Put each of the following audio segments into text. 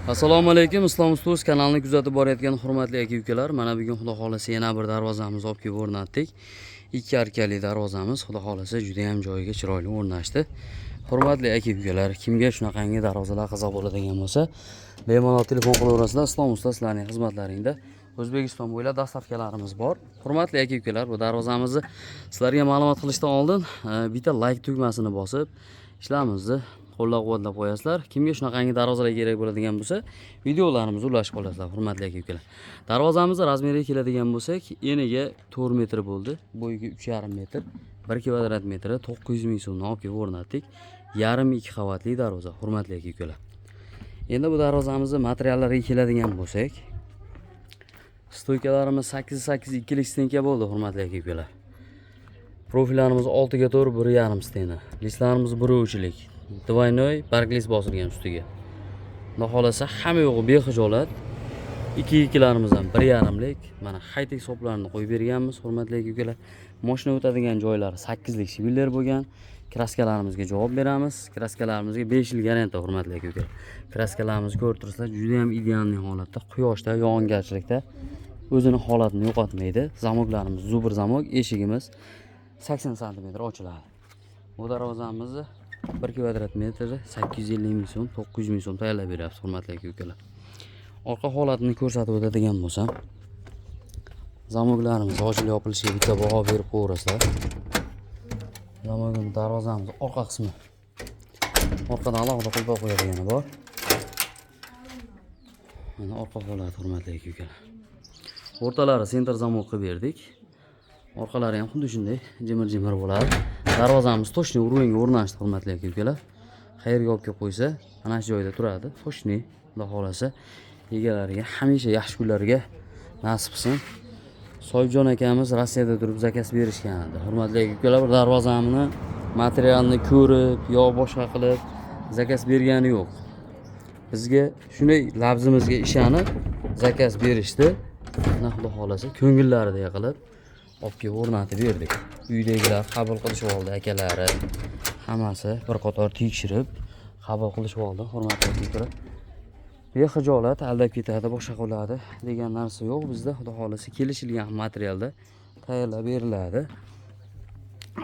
Assalomu alaykum, Islom Ustuz kanalini kuzatib borayotgan hurmatli aka ukalar. Mana bugun, Xudo xohlasa, yana bir darvozamizni olib kelib o'rnatdik. Ikki arkali darvozamiz, Xudo xohlasa, juda ham joyiga chiroyli o'rnashdi. Hurmatli aka ukalar, kimga shunaqangi darvozalar qiziq bo'ladigan bo'lsa, bemalol telefon qilaverasizlar. Islom usta sizlarning xizmatlaringda. O'zbekiston bo'ylab доставка larimiz bor. Hurmatli aka ukalar, bu darvozamizni sizlarga ma'lumot qilishdan oldin bitta like tugmasini bosib, ishlarimizni qo'llab-quvvatlab qo'yasizlar. Kimga shunaqangi darvozalar kerak bo'ladigan bo'lsa, videolarimizni ulashib qolasizlar, hurmatli aka ukalar. Darvozamizni razmeriga keladigan bo'lsak, eniga 4 metr bo'ldi, bo'yiga 3,5 metr, 1 kvadrat metri 900 ming so'mdan olib kelib o'rnatdik. Yarim ikki qavatli darvoza, hurmatli aka ukalar. Endi bu darvozamizni materiallariga keladigan bo'lsak, стойка larimiz 8 8 ikkilik стенка bo'ldi, hurmatli aka ukalar. Profillarimiz 6 ga 4 1,5 стена. Лист larimiz bir uchlik. Двойной баркас bosilgan ustiga. Xudo xohlasa, hamma yo'g'i bexijolat. Ikki ikkilarimiz ham bir yarimlik. Mana haytek hisoblarini qo'yib berganmiz, hurmatli aka ukalar. Moshina o'tadigan joylari sakkizlik швеллер bo'lgan. Краска larimizga javob beramiz. Краска larimizga 5 yil garantiya, hurmatli aka ukalar. Краска larimizni ko'rib turibsizlar, juda ham идеальный holatda, quyoshda, yog'ingarchilikda o'zini holatini yo'qotmaydi. Замок larimiz зубр замок, eshigimiz 80 santimetr ochiladi. Bu darvozamizni 1 kvadrat metri 850 ming so'm, 900 ming so'm tayyorlab beryapmiz, hurmatli aka ukalar. Orqa holatini ko'rsatib o'tadigan bo'lsam, замок larimiz ochilib yopilishiga bitta baho berib qo'yaverasizlar. Замок imiz, darvozamiz orqa qismi. Orqadan alohida qulflab qo'yadigani bor. Mana orqa holati, hurmatli aka ukalar. O'rtalari центр замок qilib berdik. Orqalari ham xuddi shunday jimir-jimir bo'ladi. Darvozamiz точный уровень ga o'rnashdi, hurmatli aka ukalar. Qayerga olib kelib qo'ysa, ana shu joyda turadi. Точный, Xudo xohlasa, egalariga hamisha yaxshi kunlarga nasib qilsin. Soyibjon akamiz Rossiyada turib заказ berishgan edi. Hurmatli aka ukalar, bir darvozamni materialni ko'rib yo boshqa qilib заказ bergani yo'q. Bizga shunday labzimizga ishonib заказ berishdi. Mana, Xudo xohlasa, ko'ngillarida qilib olib kelib o'rnatib berdik. Uydagilar qabul qilishib oldi, akalari hammasi bir qator tekshirib qabul qilishib oldi, hurmatli aka ukalar. Bexijolat aldab ketadi, boshqa qiladi degan narsa yo'q bizda. Xudo xohlasa, kelishilgan materialda tayyorlab beriladi.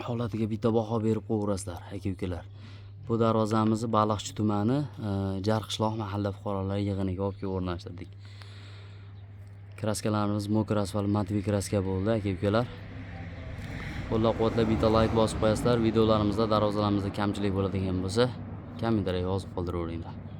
Holatiga bitta baho berib qo'yaverasizlar, aka ukalar. Bu darvozamizni Baliqchi tumani Jarqishloq mahalla fuqarolar yig'iniga olib kelib o'rnashtirdik. Краска larimiz мокрый асфальт, матовый краска bo'ldi, aka ukalar. Qo'llab quvvatlab bitta layk bosib qo'yasizlar. Videolarimizda, darvozalarimizda kamchilik bo'ladigan bo'lsa, kommentariya yozib qoldiraveringlar.